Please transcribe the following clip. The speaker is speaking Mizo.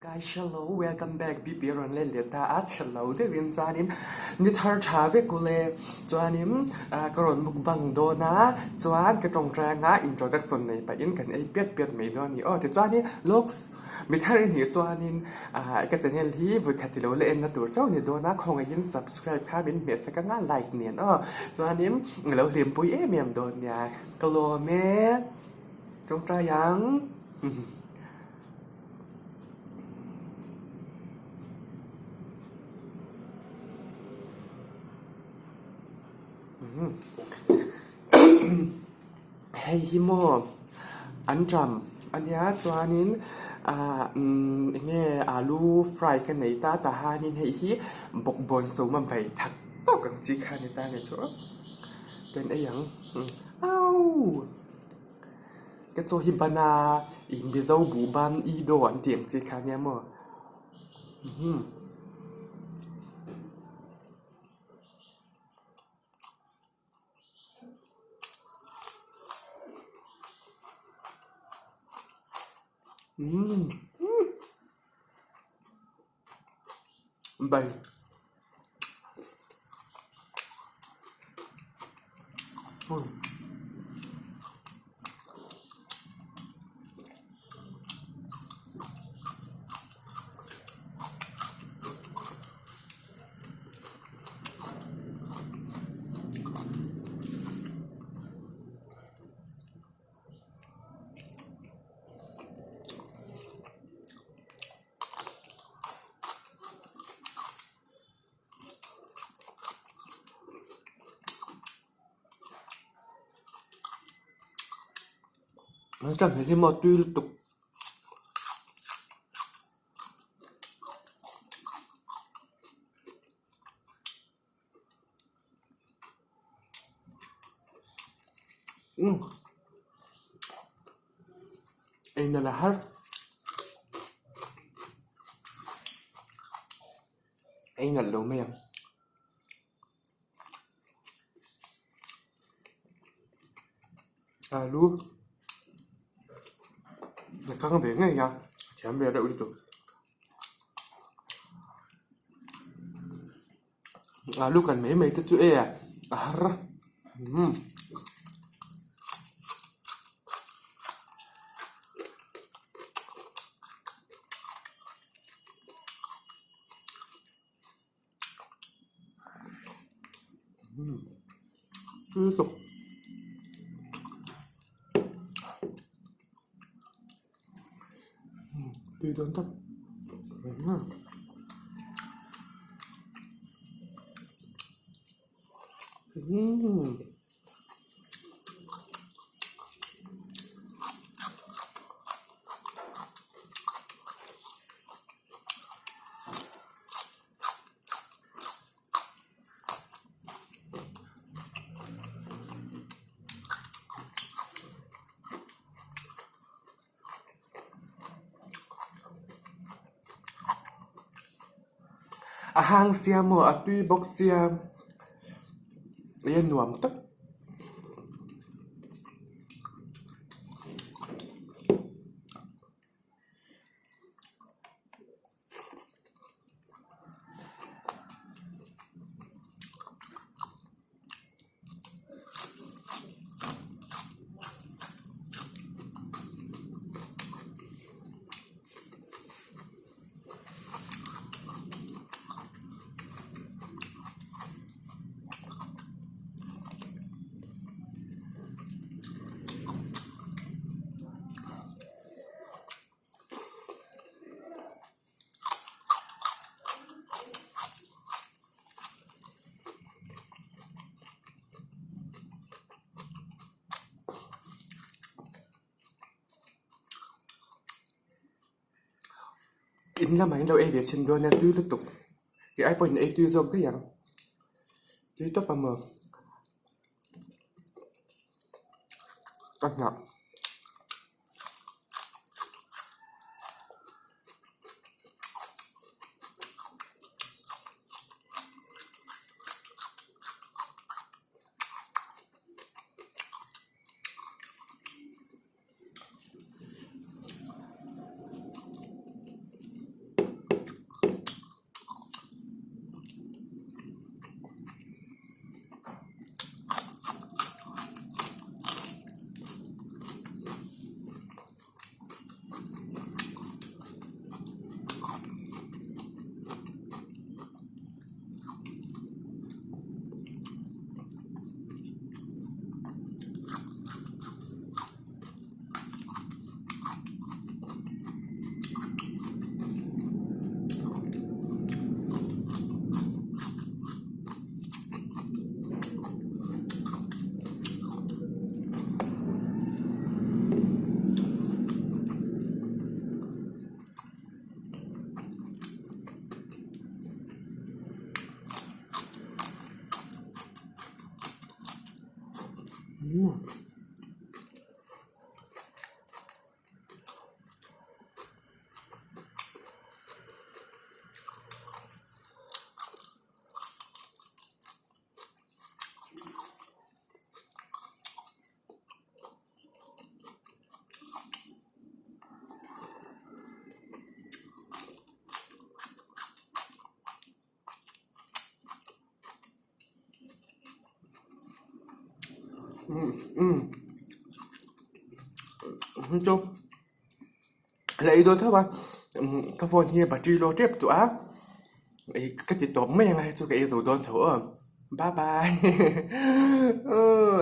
Guys hello welcome back BP rawn let leh ta a chhe lo deuhin chuanin ni thar tha vek ule chuanin ka rawn mukbang dawn a chuan ka tawngtai anga introduction nei pahin kan ei piat piat mai dawn a ni aw tichuanin looks mi thar i nih chuanin ka channel hi vawikhat ilo la enna tur chauh a ni dawn a khawngaihin subscribe kha min hmeh sak anga like nen aw chuanin ilo hlimpui em em dawn nia ka lawm e tawngtai ang. Hei hi maw an ṭam a nia chuanin ah umm eng nge alu fry ka nei ta tah hianin hei hi bawkbawn sawma bai thak tawk ang chi kha a ni ta a ni chu kan ei ang auh. Ka chaw hi ban a ih mizo buh ban i daw an tih ang chi kha nia maw umm umm bai. An ṭan hi maw tui lutuk. Ei nalh a har. Ei nalh lo mai ang. Alu a kang ve ngei a, a thiam ve reuh lutuk. Alu kan mai mai te chu e a har a umm. Tui lutuk tui dawn tak umm. A hang sia maw a tui bawk sia ih a nuam tak. In lamah in lo ei ve chhin dawn nia tui lutuk tih ai pawhin ei tui zawk daih ang tui tawp ang maw ka nghah. Chu la ei dawn tho a ka phone hi battery low tep tawh a ka ti tawp mai ang a hei chu ka ei zo dawn tho aw bye bye.